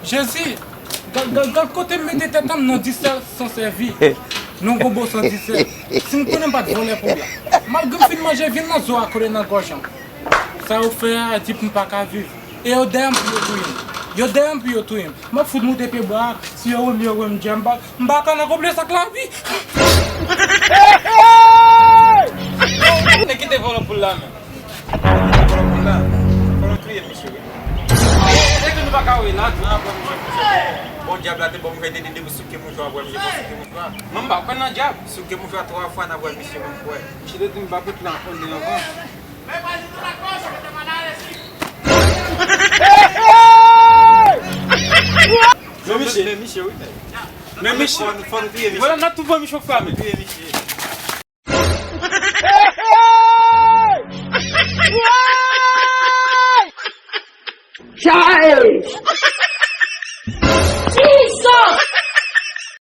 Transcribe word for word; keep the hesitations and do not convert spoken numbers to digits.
Jezi, gad, gad, gad kote m mete tèt an nan disèl san sèvi. Non, gon bon san disèl. Si m konnen m pa t vòlè pou la. Malgre m fin manje vyann nan, zo a kole nan gòj an. Sa yo fè a, di pou m pa ka viv. E yo dèyè m pou yo touye m. Yo dèyè m pou yo touye m. M ap fout moute pye bwa a. Si yo wè m, yo wè m, djè m pa, m pa ka nan konplè sa k lavi. Nèg ki te vòlò poul la menm. Vòlò poul la. Fò nou touye misye wi. Epi nou pa ka wè la, tou. Bon, dyab la te ban m fè dede pou souke mouchwa, pou misye pa souke mouchwa. Mwen m pa kwè nan dyab. Souke mouchwa twa fwa, n ap wè misye, mwen m kwè. Misye te di m pa fout nan onde anvan. Men misye. Men misye, wi. Men misye. Fò nou, fò nou touye misye. Vwala, n ap tou pran misye ou fame. Touye misye. Chai!